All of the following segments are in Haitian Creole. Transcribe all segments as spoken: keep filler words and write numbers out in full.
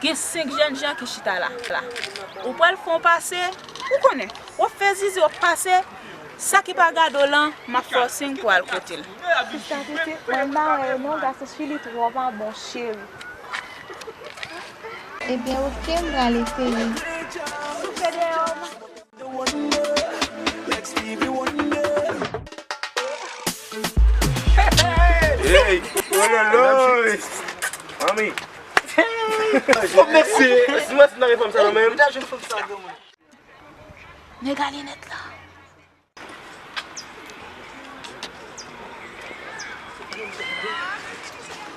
Gen senk jèn jan ki chita la. Ou pral fè yon pase, ou konnen, w ap fè zizi, w ap pase, sa ki pa gade w lan, m ap fè w siy pou w al kote l. Sista pitit, mwen m pa wè yo non, gason Chili twò pa bon, cheri. Ebyen, oke, m pral eseye. Souple dèyè w. Hey! Ololoy! Mami! Fò mèsi! Mèsi, mèsi, n ap fè m sa nan men m. Nèg a linèt la.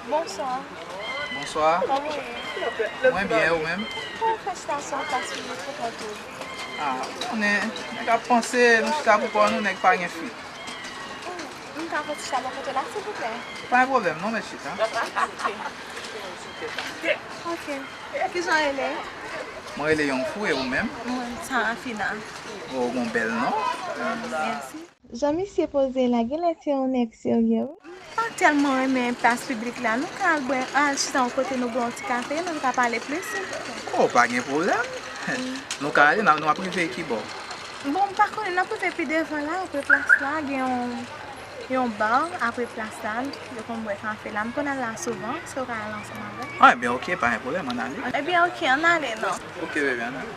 Bonswa. Bonswa. Kòman w ye? Mwen byen, ou menm? Kòman w fè chita sou yon plas piblik kontan tou? Ah, ou konnen, nèg ap panse, nou chita pou kò nou, nèg pa gen fi. M ka fè ti chita bò kote la, silvouplè? Pa gen pwoblèm, non, men chita. Ok. Ok. Kijan w rele? Mwen rele Yongfou, e ou menm? Mwen, Sarafina. Oh, ou gon bèl non. Mèsi. Jan misye poze la, genlè se yon nèg serye, wi. M pa tèlman renmen plas piblik la. Nou ka al bwè, al chita yon kote, nou bwè yon ti kafe, nou ka pale plis. Oh, pa gen pwoblèm. Nou ka ale, n a, nou ap rive ki bò? Bon, m pa konnen, n ap rive pi devan la, apre plas la, gen yon, yon ba, apre plas la, yo konn bwè kafe la. M konn al la souvan, èske w ka al ansanm avè m? Ah, ebyen, oke, pa gen pwoblèm, ann ale. Ebyen, oke, ann ale, non. Oke, bebe, ann ale.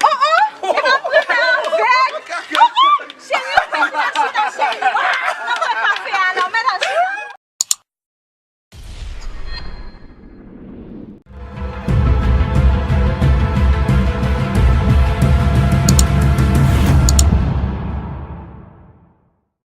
Oh, oh! Li pa prale avèk! Oh, oh! Cheri, ou fè m mache